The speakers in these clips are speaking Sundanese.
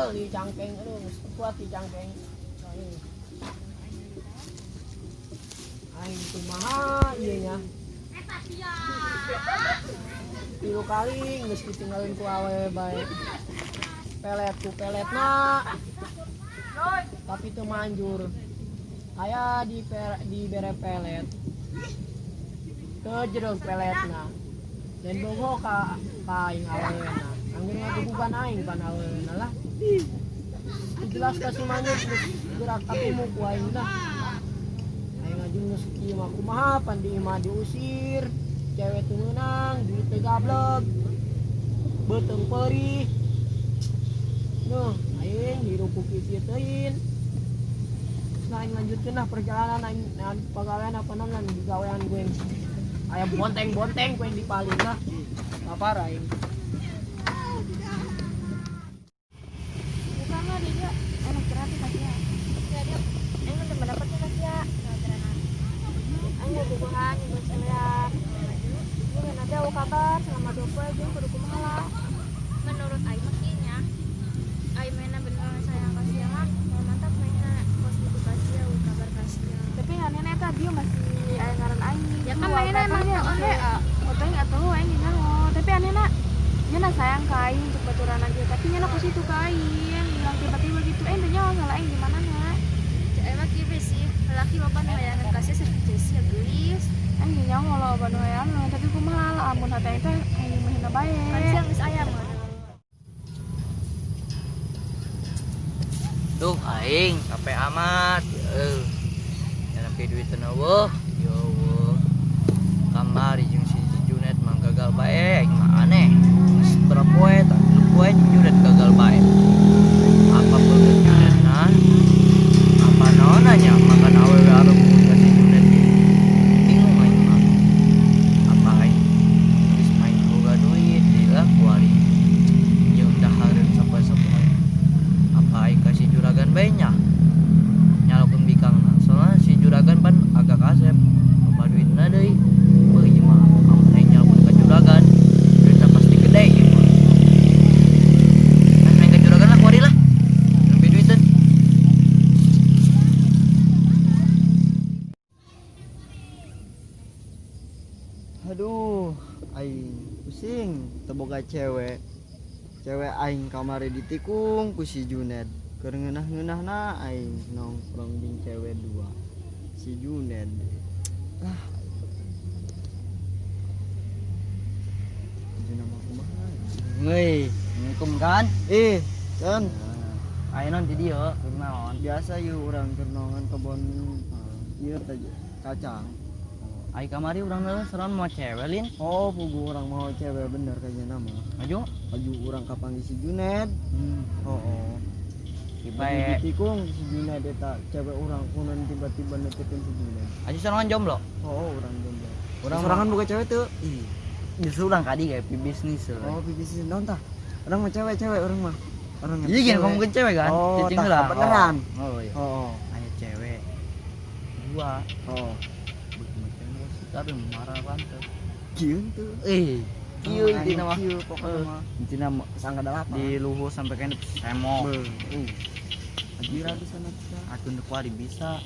Di cangkeng, aduh, geus kuat di cangkeng. Aing. Aing kumaha ieu nya? Tilu kali geus ditinggalin ku awewe bae. Pelet ku peletna. Tapi teu manjur. Aya di dibere pelet. Teu jero peletna. Dan bogo ka ka aing awewena. Angger ngagebugan aing pan awewena lah. Jelas kasih manjur geus gerak katumu ku aing lah. Aing ngajung geus kieu mah kumaha pan di imah diusir. Cewek teu meunang, duit teu gablek. Beuteung perih. Nuh, aing hirup ku kieu teuing. Nah, aing lanjutkeun lah perjalanan aing nah, pagawean apa naon digawean gue. Aya bonteng-bonteng gue dipaling lah. Lapar aing. Bukan mah dia enak curhat kasih ya. Ya dia aing udah mendapatnya kasih ya. Aing mau bubuhan buat cewek. Ini nanti aku kabar selama 2 poe jeung kudu kumaha lah. Menurut aing mah kieu nya. Aing mainna beneran sayang kasih ya mah. Mau mantap mainna kos gitu kasih ya, kabar kasih ya. Tapi anehnya eta dia masih aya ngaran aing. Ya kan mainna emang on WA. Otong atau aing nyaho, tapi anehna nya sayang ka aing untuk baturan aja, tapi nya ku situ ka aing bilang tiba-tiba gitu, eh teu nyaho salah aing gimana na. Cek aing mah kieu sih. Lelaki loba nu hayangan kasih saking sia geulis. Aing nyaho loba nu hayangan, tapi kumaha lah amun hate aing teh aing mah bae. Kan sia geus aya mah. Duh, aing capek amat. Heuh. Nyampe duit teu eueuh. Yo eueuh. Kamari jeung si Junet mah gagal bae, aing mah aneh. Geus berapa poe tah, 3 poe jeung Junet gagal bae. Apa beungeut Junet na? Apa naon nya makan awewe areupun ka si Junet ge. Bingung aing mah. Apa aing geus main boga duit deui lah kuari. Jeung dahareun sapoe-sapoe. Apa aing ka si juragan bae nya? Nyalokeun bikangna. Soalnya si juragan pan agak kasep. Loba duitna deui. Beuh ieu mah amun aing nyalokeun ka juragan, duitna pasti gede ieu mah. Kan main ka juragan lah kuari lah. Lebih duiteun. Aduh, aing pusing teu boga cewek. Cewek aing kamari ditikung ku si Juned. Keur ngeunah-ngeunahna aing nongkrong jeung cewek dua. Si Juned. Ah. Juned mah kumaha? Woi, Assalamualaikum kan? Eh, Cen, Ayo non di dieu, keur naon? biasa yeuh urang keur nongon kebon ieu teh kacang. Ai kamari urang teh seron mau cewek lin. Oh, pugu urang mau cewek bener kayaknya nama. Maju. Maju urang kapanggih si Juned. Oh, oh. Bae. Ditikung si Juned eta cewek urang kunan tiba-tiba netekin si Juned. Aja sorangan jomblo. Oh, urang jomblo. Urang sorangan boga cewek tuh. Ih. Justru urang kadi kayak bisnis. Oh, bisnis naon tah? Urang mah cewek-cewek urang mah. Urang Iya gini kamu mungkin cewek kan? Oh, Cicing tah lah. beneran. Oh, iya. Oh, Aya cewek. Dua. oh. Tapi marah banget. Kieu tuh. Eh, kieu intina mah. Kieu pokoknya mah. Intina mah Sangka dalapan. di luhur sampai kene semok. Ajira di sana bisa. Aku nu kuari bisa.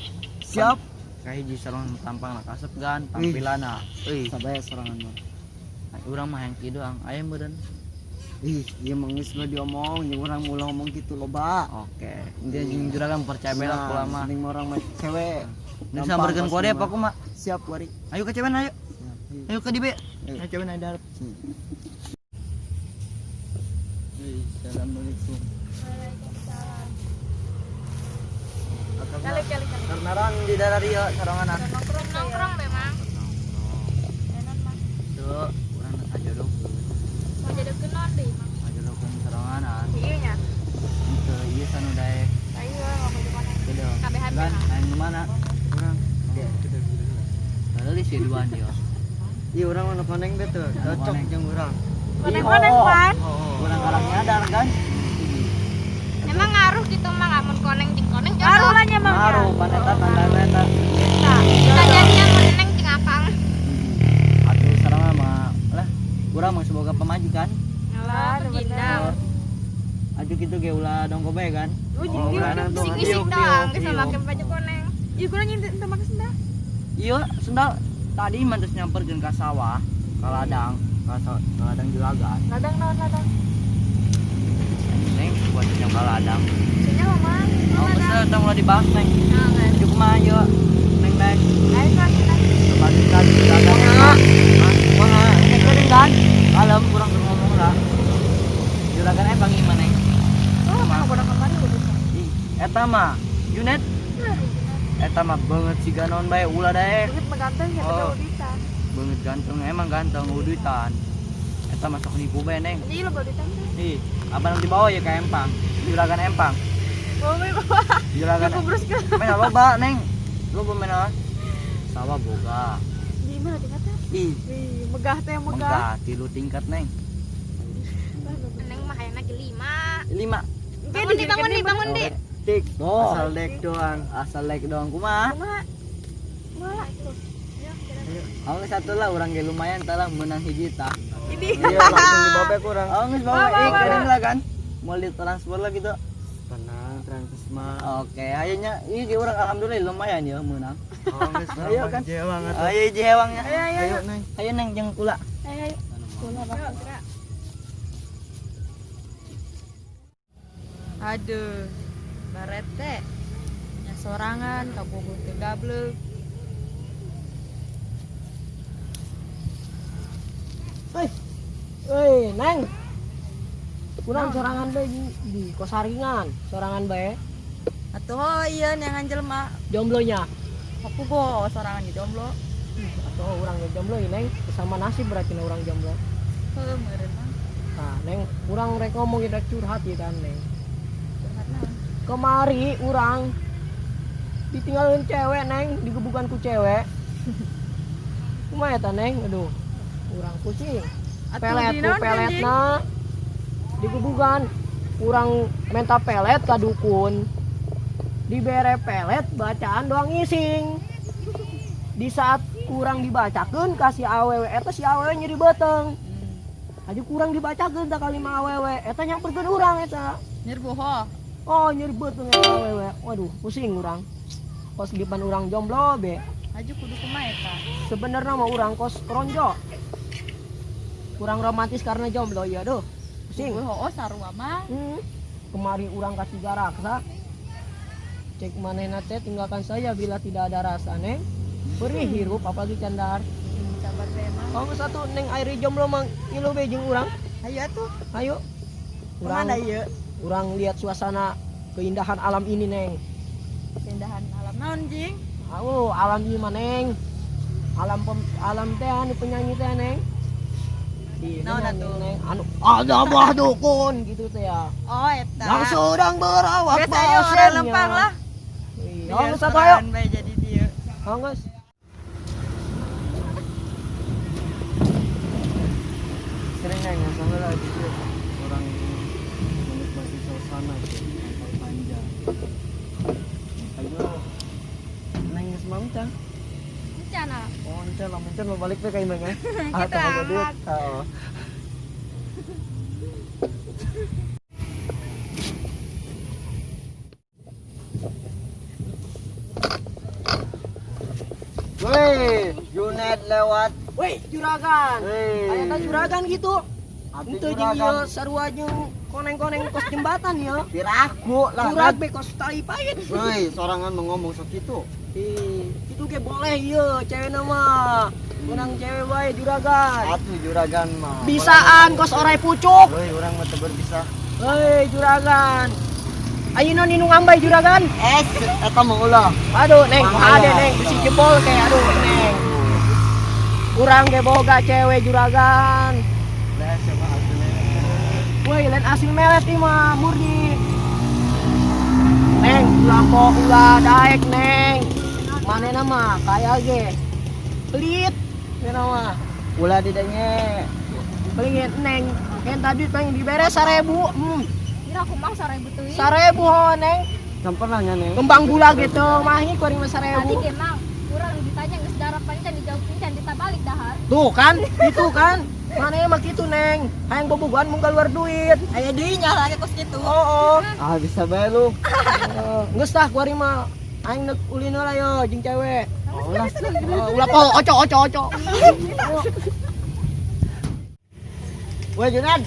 Siap. Kayak hiji sareng tampang lah kasep gan, tampilanna. Euy, Sabae sorangan mah. urang mah yang kieu doang. Aya meureun. Ih, ieu mah geus mah diomong, jeung urang ulah ngomong kitu loba. Oke. Intinya jeung juragan percaya bae lah kula mah. Mending orang mah cewek. Ini sambarkeun kuari apa kumaha? Siap kuari. Ayo ke cewek ayo. Ayo ke di B. Ayo. Ayo cewek ada. Assalamualaikum. Waalaikumsalam. Calik calik calik. Karena di daerah Rio sarangan. Nongkrong Nongkrong memang. Enon mah. Tuh, urang ngajodohkeun. Mau jodohkeun naon deui mang? Ngajodohkeun saranganan. Ieu nya. Itu ieu sanu daek. Ayo ngomong di mana? Gitu. KBHP Kan mah. aing mana? Urang. Lalu si duaan dia. Iya urang mah koneng deh tuh. Cocok jeung urang. Koneng-koneng pan. Oh, Urang karang nyadar kan? Emang ngaruh gitu mang amun koneng jeung koneng Ngaruh jodoh. lah nya mang. Ngaruh pan eta tandana eta. Kita jadinya mun neng jeung akang. Atuh sarangan mah lah urang mah semoga pemajikan. Ngalah bener. gindang. Aju kitu ge ulah dongko bae kan. Oh, Oh, jadi ulah nang Ising-ising doang geus make baju koneng. Iya, kurang nyin teu make sendal. Iya, sendal tadi mah terus nyamperkeun ka sawah, ka ladang, ka ladang juragan. Ladang naon ladang? Neng, buat yang ka ladang. Cenah mah. Oh, geus tong ulah dibahas, Neng. Nah, kan. Aju kumaha ieu? Neng, Neng. Ayo sok cenah. Balik lagi juragan. Hah? Kumaha? Neng keuring kan? Kalem kurang ngomong lah. Juragan empang ieu Neng. Oh, mah bodak kamari udah. Ih, eta mah Junet. Eta mah banget siga naon bae ulah daek. Banget mah ganteng ya tapi Oh. uditan. Banget ganteng, emang ganteng udutan. Eta mah sok nipu bae Neng. Jadi lo uditan teh. Ih, abang nanti bawa ya ke empang. Juragan empang. Bawa bawa. Juragan. Kubrus ke. Main loba, Neng. Loba main naon? Sawah boga. Di mana tingkatnya? Ih, Wih, megah teh megah. megah tilu tingkat, Neng. Neng mah hayangna ge 5. 5. Bangun di, bangun di, bangun di. Tik. Oh, Asal dek doang. asal like doang kumaha. Kumaha? Kumaha tuh. Oh, geus satu lah urang ge lumayan tah lah menang hiji tah. Ini Iya, langsung dibawa kurang. Oh, geus bawa Bawa, ih bawa, keren lah kan. Mau ditransfer lah gitu. Tenang, transfer mah. Oke, ayonya ih ge urang alhamdulillah lumayan ya menang. Oh, geus Ayo, kan. Jewang atuh. Ayo hiji hewangnya. Ayo ayo Ayo, Neng. Ayo Neng jeung kula. ayo ayo. Kula Yuk, gerak. Aduh, barete nya sorangan kabogoh teu gableug. Hei, hei, Neng. Kurang sorangan bae di kosaringan, sorangan bae. Atuh oh iya neangan jelema. Jomblonya. Aku go sorangan di jomblo. Atau orang yang jomblo ini, Neng, sama nasib berarti na orang jomblo. Heuh meureun mah. Nah, Neng, kurang rek ngomongin rek curhat ya kan, Neng. Curhat naon? Kemari urang ditinggalin cewek, Neng, digebukan ku cewek. Kumaha eta, Neng? Aduh, urang pusing. Atuh Pelet di ku naon anjing? peletna digebukan. Urang minta pelet ka dukun. Dibere pelet bacaan doang ngising. Di saat kurang dibacakeun ka si awewe eta si awewe nyeri beuteung. Aju kurang dibacakeun tak kali mah awewe eta nyamperkeun urang eta. Nyerboho. Oh nyeri beuteung eta awewe. Waduh, pusing urang. Kos di depan urang jomblo be. Aju kudu kumaha eta? Sebenarnya mah urang kos ronjo. Kurang romantis karena jomblo ya duh. Pusing. Kudu hooh sarua mah. Kemari urang kasih garaksa. Cek manehna teh tinggalkan saya bila tidak ada rasa, Neng. Perih hirup apalagi candar. Sabar teh mah. Oh, satu Neng air jomblo mang ngilu be jeung urang. Hayu atuh. Ayo. Urang Kemana ieu? urang lihat suasana keindahan alam ini, Neng. Keindahan alam naon jing? Oh, alam ieu mah, Neng. Alam alam teh anu penyanyi teh, Neng. Di Naon penyanyi, atuh? Neng. Anu ada bah dukun gitu teh ya. Oh eta. Yang sedang berawak Geus ayo urang pasiennya. lempang lah. Iya, Biar geus atuh ayo. sorangan bae jadi dieu. Oh, geus. Sering neng, sama lah di sini. Orang menikmati suasana gitu, sampai panjang. Ayo, neng geus mau can? Rencana. Oh, encan lah, encan mau balik teh ka imah nya. Kita Atau boga duit. amat. Oh. Wih, Junet lewat. Wih, juragan. Wih. Aya teh juragan gitu. Atuh Henteu jeung juragan. ieu sarua jeung koneng-koneng kos jembatan ya. Piraku lah. Murag be kos tai pahit. Woi, sorangan mau ngomong sok kitu. Ih, itu ge boleh ieu cewek mah. Menang cewek bae juragan. Atuh juragan mah. Bisaan kos orai pucuk. Woi, urang mah teu berbisa. Hei juragan. Ayeuna ninu ngambay juragan. Eh, eta mah ulah. Aduh, Neng, Mahal. ada Neng, besi jebol kayak aduh, Neng. Urang ge boga cewek juragan. Lah, siapa atuh neng? Woi, lain asli melet ieu mah murni. Neng, ulah po ulah daek, Neng. Manehna mah kaya ge. Pelit, manehna mah. Ulah didenge. Paling Neng, kan tadi pengen dibere 1000. Kira aku mau 1000 teuing. 1000 ho, Neng. Campur lah nya neng. Kembang gula gitu, mahi kuring mah Tadi 1000. ge mang kurang ditanya geus darah pancan dijawab pincang ditabalik dahar. Tuh kan, itu kan. Mana mah kitu Neng. Hayang bobogohan mun keluar duit. Aya deui nya lagi kos kitu. Oh, oh. Ah bisa bae lu. Geus tah kuari mah aing neuk ulin heula yo jeung cewek. Oh, ulah Ulah poho oco oco oco. Woi Junan.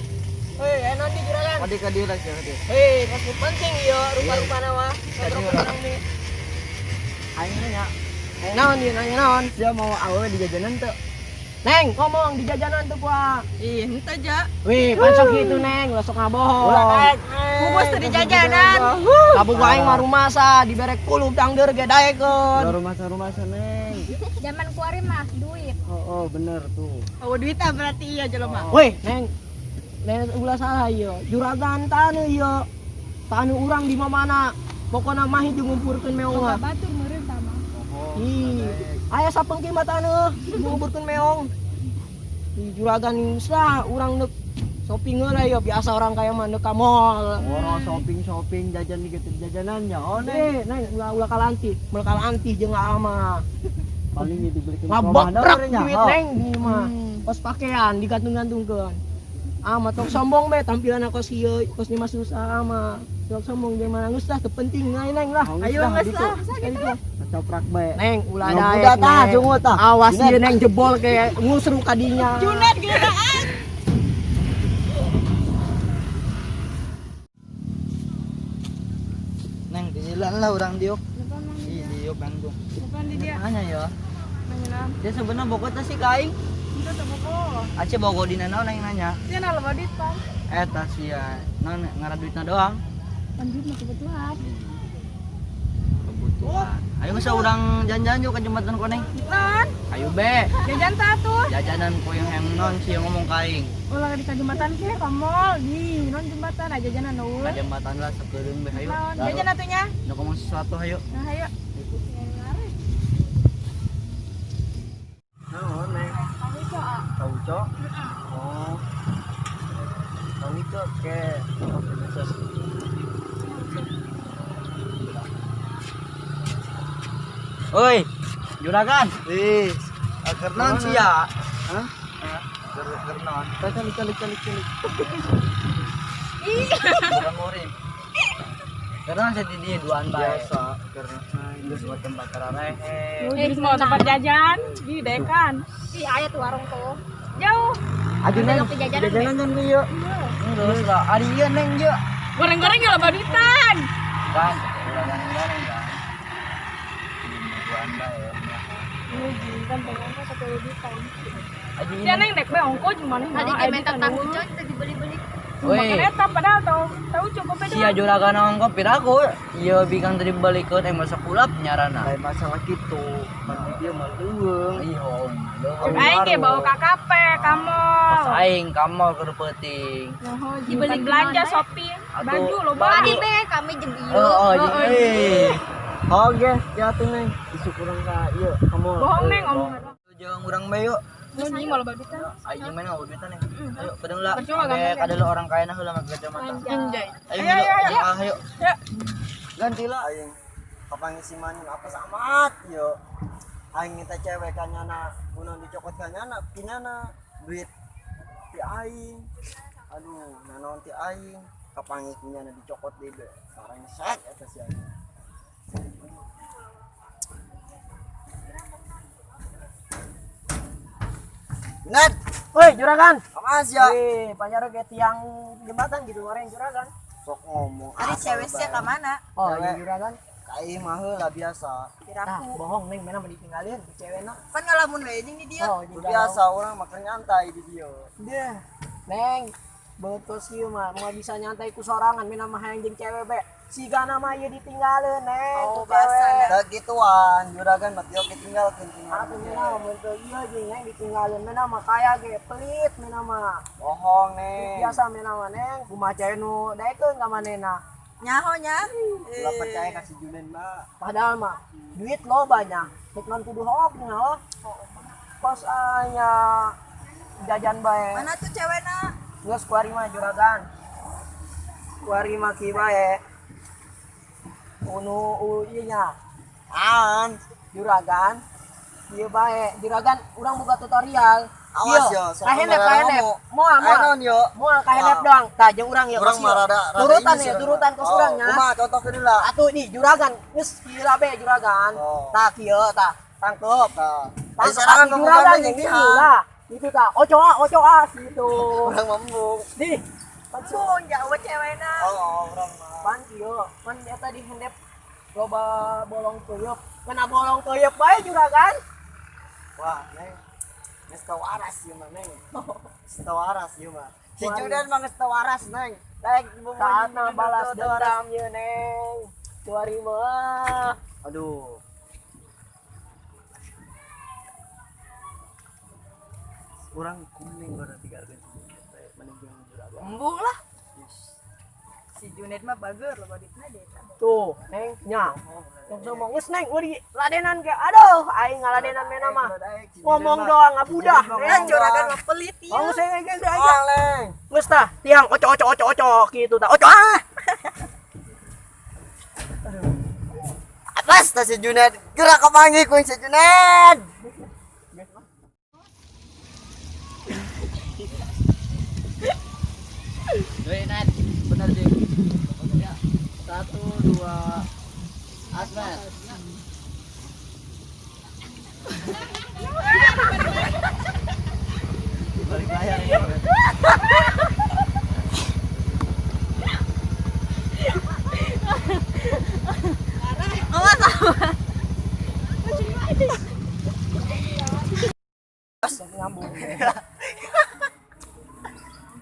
Hei, enak di juragan. Adik ka dieu lah sia dieu. Hei, pasti penting ieu rupa-rupana mah. Ngobrol nih. Aing nanya, Naon ieu nanya naon? sia mau awewe di jajanan teu? Neng, ngomong di jajanan tuh kuah. Ih, henteu ja. Wih, pansok gitu Neng, ulah sok ngabohong. Ulah naik. Bubus teu di jajanan. Kabogo aing mah rumasa dibere kulub dangdeur ge daekeun. Ulah rumah-rumah Neng. Zaman kuari mah duit. Oh, oh bener tuh. Oh, duit ah berarti iya jelema. Wih, Neng. Neng ulah salah ieu. Juragan tanu ieu. Tanu urang di mana? Pokona mah hiji ngumpurkeun meong mah. Batur meureun tah mah. Ih, aya sapengki mah tanu ngumpurkeun meong. Ih, juragan sah urang neuk shopping heula ieu biasa orang kaya mah neuk ka mall. Woro shopping-shopping jajan di gitu jajanan ya. Oh, Neng. Eh, Neng ulah ulah kalanti, ulah kalanti jeung ama. Paling dibelikin Ngabokrak duit Neng di mah. Kos pakaian digantung-gantungkeun. Ama tong sombong be tampilan kos ieu, kos ni mah susah ama. Tong sombong ge mana geus lah teu penting ngai Neng lah. Ayo geus lah. Coprak bae. Neng ulah Ngabudak daek tah, Neng. sungut tah. Awas Junet. ieu Neng jebol kayak ngusru kadinya. Junet geuraan. Neng disilan lah urang diuk. Ih, diuk langsung. Bukan di dia. Nanya ya. Nanya naon? Dia sebenarnya bogo teh sih ka aing. Henteu teu bogo. Ace bogo dina naon aing nanya. Sia na loba duit pan. Eta sia, naon ngaran duitna doang. Pan duit mah kebutuhan. Kebutuhan. Ayo geus urang jalan-jalan yuk ke jembatan koneng. Non, Ayo be. jajan tah tuh. Jajanan ku yang yang non sih yang ngomong ka aing. Ulah di ka jembatan ke ka mall di non jembatan aja jajanan eueuh. Ka jembatan lah sakeudeung be ayo. Naon jajan atuh nya? Nak ngomong sesuatu ayo. Nah, ayo. Naon, Neng? Tauco. Oh. Tauco ke. Oke, bisa. Oi, juragan. Ih, Keur naon sia? Hah? Keur naon? Calik calik calik calik. Bukan murim. Karena saya di dia duaan bae. Biasa karena Geus buat tempat kararehe. Terus mau tempat jajan di dekan. Ih, aya tuh warung tuh. Jauh. Aduh, Neng. Belok ke jajanan, Jajanan kan ieu. Terus lah, ari ieu Neng ieu. Goreng-goreng ya loba duitan. Kan, ulah goreng-goreng kan. Duaan bae. Kan pengen mah satu duitan. Aji Sia neng dek be ongko jeung maneh. Tadi ge minta tahu coy teu dibeli-beli. Woi. Kereta padahal tahu tahu cukup itu. Sia juragan ongko piraku, ieu bikang tadi balikeun masa kulap nyarana. Lain masalah gitu. Pan dia mah leuweung. Ih, oh, Cek aing ge bawa KKP ka mall. Pas aing ka mall keur peuting. Dibeli belanja shopping, baju loba. Tadi be kami jeung ieu. Oh, oh, jeung eh. Oke, ya tuh Neng. Isu kurang ka ieu ka mall. Bohong neng omong. Jeung urang bae yuk. Lu anjing mau loba duitan. Aing jeung mana ngobrol duitan, Neng. Ayo, kedeung lah. Percuma Abe gampang, kada lu orang kaya nah heula make kacamata. Anjay. Ayo, ayo, ayo. Ganti lah aing. Kapan ngisi manin apa samat yo. Aing minta cewek ka nyana, kunaon dicokot ka nyana, pinyana duit ti aing. Aduh, nanaon ti aing. Kapangi kunyana dicokot deui be. Barengsek eta si aing. Nat, Woi, juragan. awas ya. Wih, panjaro ge tiang jembatan gitu goreng juragan. Sok ngomong. Ari cewek sia ka mana? Oh, Cewek. iya juragan. Kai mah heula biasa. Nah, bohong Neng, mana mau ditinggalin di cewekna. Pan ngalamun we jeung di dieu. Oh, jeung Biasa orang makan nyantai di dieu. Deh. Neng, betul sih mah, mau bisa nyantai ku sorangan mina mah hayang jeung cewek be. Sigana mah ieu ditinggalin, Neng, Oh, ku cewek. basa, Teu gituan, juragan mah teu ditinggalkeun Atuh mina mah mun teu ieu jeung Neng ditinggalin mina mah kaya ge pelit mina mah. Bohong, Neng. Biasa mina mah Neng, kumaha cewek nu daekeun ka manehna. Nyaho nya. Ulah percaya ka si Junen mah. Padahal mah duit loba nya, rek non kudu hook nya oh. Kos anya jajan bae. Mana tuh cewekna? Geus kuari mah juragan. Kuari mah kieu bae. Unu ieu nya. An, Juragan. Ieu bae, juragan urang boga tutorial. Awas yo, kahendep kahendep. Moal moal. Moal kahendep doang. Tah jeung urang ya. Urang mah rada turutan ya, turutan kos urang nya. Kumaha contohkeun heula. Atuh nih juragan, geus kieu be juragan. Tah kieu tah, tangkep. Tah. Tangkep juragan jeung lah. Itu tah, oco ah gitu. Urang mambung. Di. Pancung jauh cewena. Oh, urang mah. Pan kieu, pan eta di hendep loba bolong tuyup. Kena bolong tuyup bae juragan. Wah, Neng. Geus teu waras ieu mah, Neng. Geus teu waras ieu mah. Si Judan mah geus teu waras, Neng. Daek saatna balas dendam ieu, Neng. Kuari mah. Aduh. Urang kuning urang tinggalkeun si Junet bae, mending jeung juragan. Embung lah. Si Junet mah bager loba duitna deh. Tuh, Neng, nya. Tong ngomong geus Neng, udah ladenan ke. Aduh, aing ngaladenan mena mah. Ngomong doang ngabudah. Neng juragan mah pelit ieu. Oh, saya geus aing. Geus tah, tiang oco oco oco oco kitu tah. Oco ah. Atas tah si Junet, gerak kapanggih ku si Junet. Junet, bener sih. 1 2 Asmat. Balik layar ya. Awas awas. Nyambung.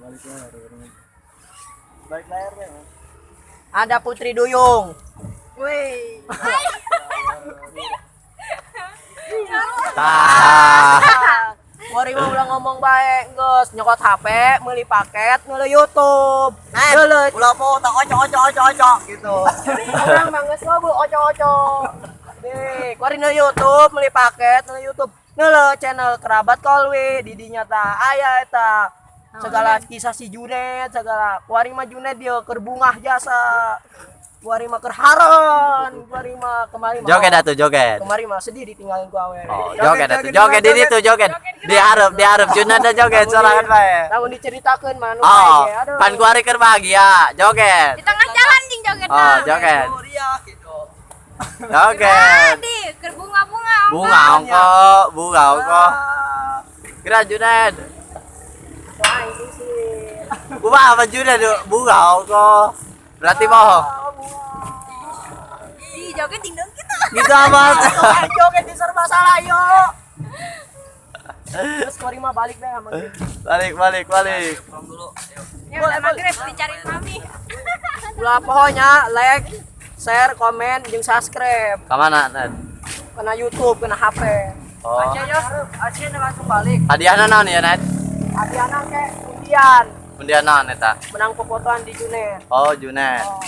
Balik layar. Balik layar ya. Ada Putri Duyung. Woi. Tah. Kuari mah ulah ngomong bae geus nyokot HP, meuli paket, meuli YouTube. Neng, ulah po tak oco oco oco oco gitu. Urang mah geus ngobrol oco oco. Deh, kuari nu YouTube, meuli paket, meuli YouTube. Neuleuh channel Kerabat Kolwi, di dinya tah aya eta. Segala kisah si Junet, segala kuari mah Junet dia keur bungah jasa. Kuari mah keur haron, kuari mah kemari mah. Joget atuh joget. Kemari mah sedih ditinggalin ku awewe. Oh, joget atuh joget di ditu joget. Di hareup Junet da joget sorangan bae. Lamun diceritakeun mah anu Oh, bae aduh. pan kuari keur bahagia, joget. Di tengah jalan jing joget. Oh, joget. Gitu. Joget. Di keur bunga-bunga. Bunga ongko, bunga ongko. Gerak Junet. Kumaha apa Junet bunga ongko. Berarti bohong. Ih, joget ding dong kita. Gitu amat. Joget di serba salah yo. Terus kuari mah balik deh sama maghrib. Balik balik balik. Ya udah maghrib dicariin mami. Ulah pokoknya like, share, komen, jeung subscribe. Ka mana, Ned? Kena YouTube, kena HP. Oh. Aja yo, aja langsung balik. Hadiahna naon ya, Ned? Hadiahna ke undian. Undian naon eta? Menang popotoan di Junet. Oh, Junet. Oh,